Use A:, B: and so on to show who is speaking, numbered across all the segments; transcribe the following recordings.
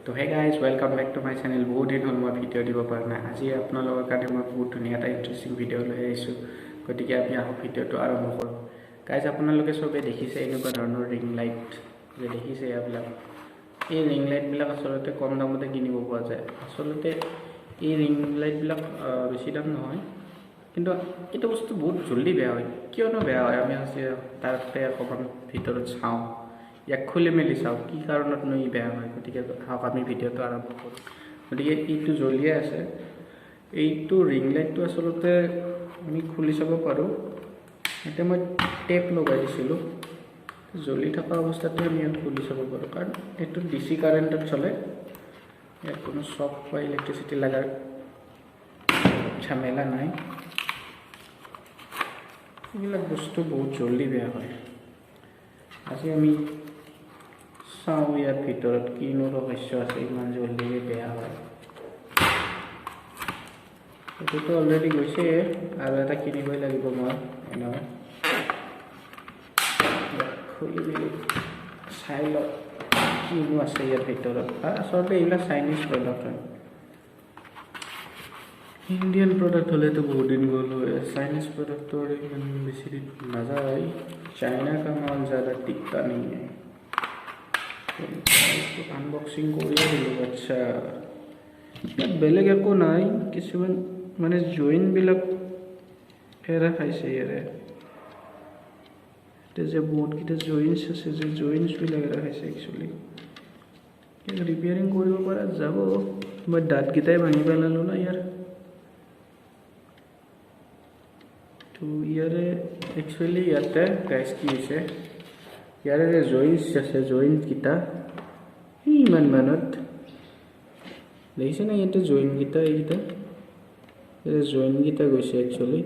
A: তো hey guys, welcome back to my channel. বহুত দিন হ'ল মই ভিডিঅ' দিব পৰা নাই। আজি আপোনালোকৰ কাৰণে মই বহুত ধুনীয়া এটা ইণ্টাৰেষ্টিং ভিডিঅ' লৈ আহিছোঁ। গতিকে আমি আহোঁ, ভিডিঅ'টো আৰম্ভ কৰোঁ। গাইজ, আপোনালোকে চবেই দেখিছে এনেকুৱা ধৰণৰ ৰিং লাইট যে দেখিছে এইবিলাক। এই ৰিং লাইটবিলাক আচলতে কম দামতে কিনিব পৰা যায়। আচলতে এই ৰিং লাইটবিলাক বেছি দাম নহয়, কিন্তু এইটো বস্তু বহুত জল্দি বেয়া হয়। কিয়নো বেয়া হয়, আমি আজি তাতে অকণমান ভিতৰত চাওঁ, ইয়াক খুলি মেলি চাওঁ কি কাৰণতনো ই বেয়া হয়। গতিকে আহক, আমি ভিডিঅ'টো আৰম্ভ কৰোঁ। গতিকে এইটো জ্বলিয়ে আছে। এইটো ৰিং লাইটটো আচলতে আমি খুলি চাব পাৰোঁ। এতিয়া মই টেপ লগাই দিছিলোঁ। জ্বলি থকা অৱস্থাতে আমি ইয়াত খুলি চাব পাৰোঁ, কাৰণ এইটো ডিচি কাৰেণ্টত চলে। ইয়াত কোনো শ্বক বা ইলেক্ট্ৰিচিটি লগাৰ ঝামেলা নাই। এইবিলাক বস্তু বহুত জল্দি বেয়া হয়। আজি আমি চাওঁ ইয়াৰ ভিতৰত কিনো ৰহস্য আছে, ইমান জল্দি বেয়া হয়। এইটোতো অলৰেডি গৈছে, আৰু এটা কিনিবই লাগিব মই এনেও। ইয়াক খুলি মেলি চাই লওঁ কিনো আছে ইয়াৰ ভিতৰত। আচলতে এইবিলাক চাইনিজ প্ৰডাক্ট হয়। ইণ্ডিয়ান প্ৰডাক্ট হ'লেতো বহুত দিন গ'ল হয়। চাইনিজ প্ৰডাক্টৰ ইমান বেছি দিন নাযায়। चाइना का माल ज़्यादा टिकता नहीं है। আনবক্সিং কৰিয়ে দিলোঁ। আচ্ছা, ইয়াত বেলেগ একো নাই। কিছুমান মানে জইনবিলাক এৰা খাইছে। ইয়াৰে এতিয়া যে বহুতকেইটা জইনছ আছে যে, জইনছবিলাক এৰা খাইছে। একচুৱেলি ৰিপেয়াৰিং কৰিব পৰা যাব। মই দাঁতকেইটাই ভাঙি পেলালোঁ না ইয়াৰ। তো ইয়াৰে একচুৱেলি ইয়াতে গাইজ কি হৈছে, ইয়াৰে যে জইনছ আছে, জইনকেইটা ইমান মানত দেখিছে না? ইয়াতে জইনকেইটা, এইকেইটা জইনকেইটা গৈছে। একচুৱেলি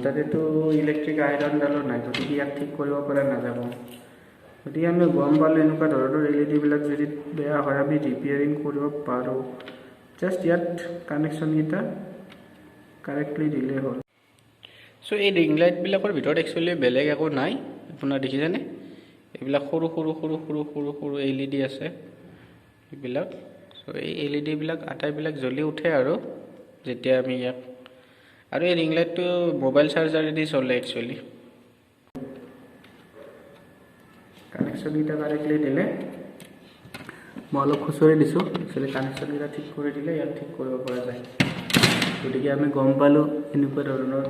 A: তাতেতো ইলেক্ট্ৰিক আইৰণডালো নাই, গতিকে ইয়াক ঠিক কৰিব পৰা নাযাব। গতিকে আমি গম পালোঁ, এনেকুৱা ধৰণৰ এলইডিবিলাক যদি বেয়া হয়, আমি ৰিপেয়াৰিং কৰিব পাৰোঁ। জাষ্ট ইয়াত কানেকশ্যনকেইটা কাৰেক্টলি দিলেই হ'ল। চ' এই ৰিং লাইটবিলাকৰ ভিতৰত একচুৱেলি বেলেগ একো নাই। আপোনাৰ দেখিছেনে, এইবিলাক সৰু সৰু সৰু সৰু সৰু সৰু এলইডি আছে এইবিলাক। চ' এই এলইডিবিলাক আটাইবিলাক জ্বলি উঠে আৰু যেতিয়া আমি ইয়াক আৰু এই ৰিং লাইটটো মোবাইল চাৰ্জাৰেদি চলে। একচুৱেলি কানেকশ্যনকেইটা কাৰেক্টলি দিলে, মই অলপ খুচৰি দিছোঁ, একচুৱেলি কানেকশ্যনকেইটা ঠিক কৰি দিলে ইয়াক ঠিক কৰিব পৰা যায়। গতিকে আমি গম পালোঁ এনেকুৱা ধৰণৰ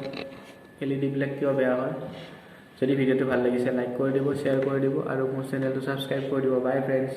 A: এলইডিবিলাক কিয় বেয়া হয়। যদি ভিডিঅ'টো ভাল লাগিছে, লাইক কৰি দিব, শ্বেয়াৰ কৰি দিব আৰু মোৰ চেনেলটো ছাবস্ক্ৰাইব কৰি দিব। Bye friends.